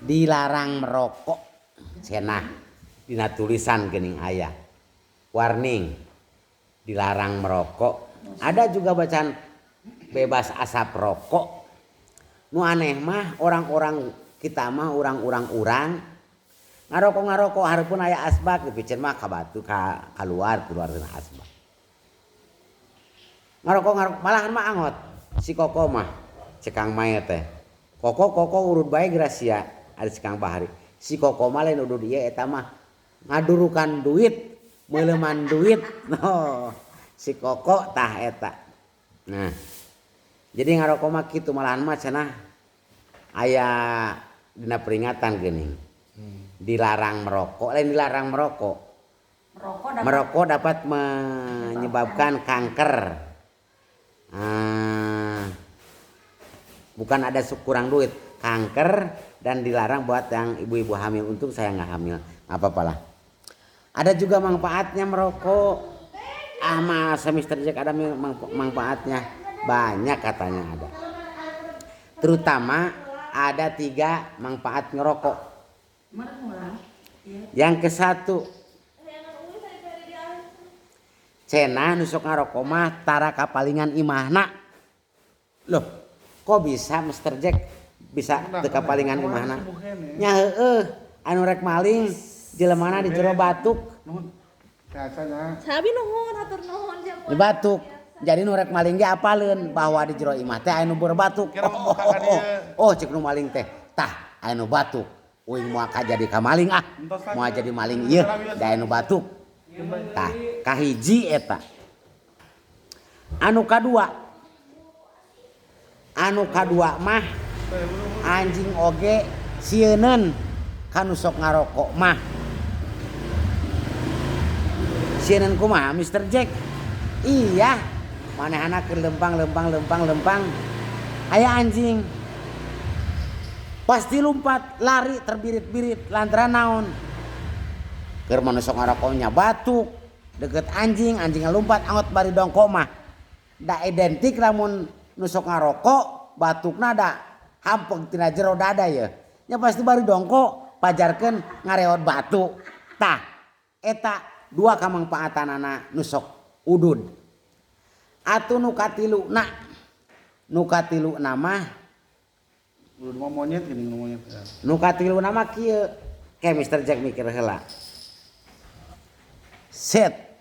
Dilarang merokok cenah dina tulisan geuning aya. Warning, dilarang merokok. Ada juga bacaan bebas asap rokok. Nu aneh mah orang-orang kita mah orang-orang urang ngarokok-ngarokok hareupeun aya asbak dipicen mah ka batu ka kaluar keluar tina asbak. Ngarokok ngarokok malahan mah angot si Koko mah cek Kang Mae teh. Koko Koko urut bae Gracia ari si Kang Bahari. Si Koko mah lain udud ieu eta mah ngadurukan duit, meuleuman duit. No, si Koko tah eta. Nah, jadi ngarokok mah kitu malahan mah cenah aya dina peringatan geuning. Dilarang merokok, lain dilarang merokok. Merokok dapat, Merokok dapat menyebabkan kanker. Ah, bukan ada kurang duit, kanker dan dilarang buat yang ibu-ibu hamil. Untung saya nggak hamil, apa-apalah. Ada juga manfaatnya merokok. Ah, masa Mister Jack ada manfaatnya? Banyak katanya ada. Terutama ada 3 manfaat ngerokok. Yang ke satu, cenah nu sok ngarokok mah tara kapalingan imahna. Loh, kok bisa Mister Jack bisa teu kapalingan imahna? Nya heueuh, anu rek maling jelemana di jero batuk. Sabi nuhun, hatur nuhun Di batuk. Jadi nu rek maling ge apaleun bahwa di jero imah teh aya nu berbatuk. Oh, oh, oh, oh. Oh, cek nu maling teh. Tah, aya nu batuk. Uing moal ka jadi ka maling ah. Moal jadi maling ieu, da aya nu batuk. Tah, kahiji eta. Anu kadua. Anu kadua mah anjing oge sieuneun ka nu sok ngarokok mah. Sieuneun kumaha Mister Jack? Iya, manehana keur lempang lempang lempang lempang aya anjing. Pasti lompat, lari terbirit-birit lantaran naon? Keur mah nu sok ngarokoknya batuk, deket anjing, anjing lompat angot bari dongkok mah. Da identik lamun nu sok ngarokok batukna da hampeg tina jero dada ye. Nya pasti bari dongkok pajarkeun ngareot batu. Tah, eta dua kamangpaatanana nu sok udud. Atuh nu katiluna, nu katiluna mah Udud mah monyet gini, nu monyet. Nu katiluna mah kieu. Kayak Mister Jack mikir heula. Set.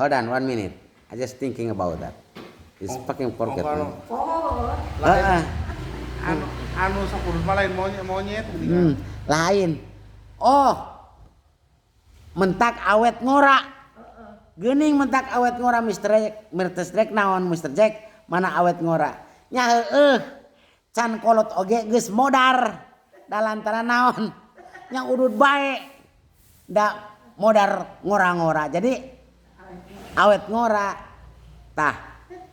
Hold on 1 minute. I just thinking about that. It's Oh, fucking forget. oh, Man. Oh. Lain. Heeh. Anu sok udud mah lain monyet, monyet gini kan. Lain. Oh. Mentak awet ngora. Geuning mentak awet ngora Mister Jack, Mister Jack naon Mister Jack? Mana awet ngora? Nya heueuh. Can kolot oge geus modar. Da lantaran naon? Nya udud bae. Da modar ngora-ngora. Jadi awet ngora. Tah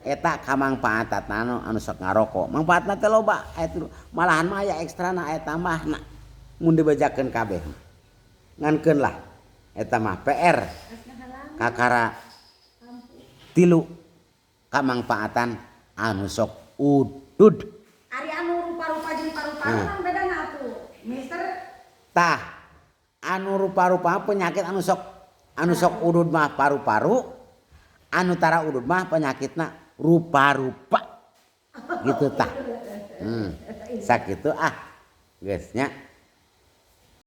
eta kamangpaatan anu sok ngarokok. Mangpaatna teh loba aya tilu. Malahan mah aya ekstrana aya tambahna. Mun dibejakeun kabeh. Ngankeun lah eta mah PR. Kakara tilu kamangpaatan anu sok udud. Ari anu rupa-rupa jeung paru-paru kan beda na atuh. Mister Tah anu rupa-rupa penyakit anu sok udud mah paru-paru, anu tara udud mah penyakitna rupa-rupa. Gitu tah. Sakitu ah. Geus nya.